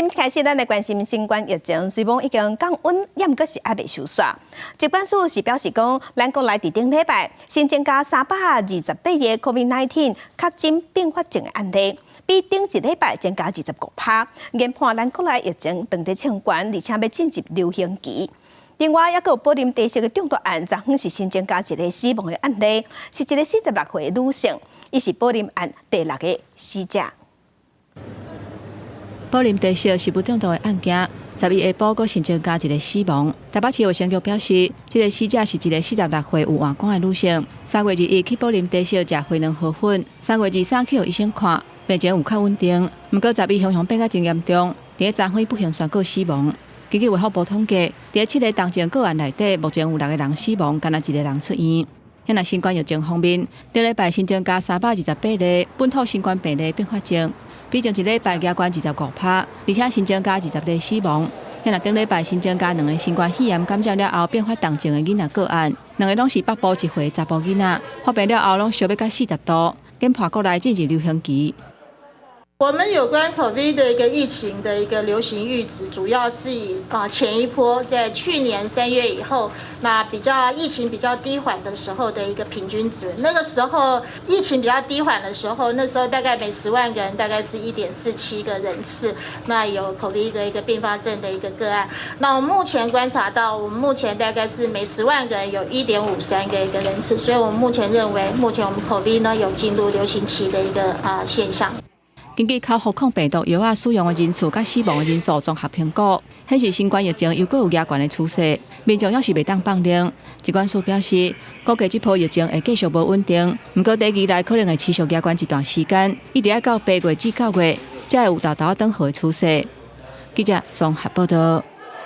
新聞開始，咱來關心新冠疫情，雖罔已經降溫，猶毋過是猶未收煞。疾管署是表示講，咱國內佇頂禮拜新增加328個 COVID-19 確診併發症的案例，比頂一禮拜增加25%。研判咱國內疫情正佇衝懸，而且欲進入流行期。另外，猶閣有柏林地色的中毒案，昨昏是新增加一个死亡的案例，是一个46歲的女性，伊是柏林案第六个死者。柏林地色食物中毒的案件，11下晡閣新增加一个死亡。台北市衛生局表示，這个死者是一个46歲有換肝的女性。3月21去寶林茶室食花卵河粉，3月23去予醫生看，病情有較穩定。毋過十一雄雄變甲真嚴重，佇咧昨昏不幸宣告死亡。根據衛福部統計，佇咧七个重症個案內底，目前有六个人死亡，干焦一个人出院。若新冠疫情方面，頂禮拜新增加328例本土新冠病例併發症，比上一禮拜加懸25%，而且新增加20例死亡。若頂禮拜新增加兩个新冠肺炎感染了後變發重症的囡仔個案，兩个攏是北部一歲查埔囡仔，發病了後攏燒欲到40度，研判國內進入流行期。我們有關 COVID 的一個疫情的一個流行閾值，主要是以前一波在去年3月以後，那比較疫情比較低緩的時候的一個平均值。那個時候疫情比較低緩的時候，那時候大概每10萬個人大概是1.47個人次，那有 COVID 的一個併發症的一個個案。那我們目前觀察到，我們目前大概是每十萬個人有1.53個一個人次，所以我們目前認為，目前我們 COVID 呢有進入流行期的一個現象。根據口服抗病毒藥仔使用的人次佮死亡的人數綜合評估，顯示新冠疫情猶閣有加懸的趨勢，民眾猶是袂當放任。疾管署表示，估計這波疫情會繼續無穩定，毋過短期內可能會持續加懸一段時間，一直愛到8月至9月，才會有沓沓轉好的趨勢。記者綜合報道。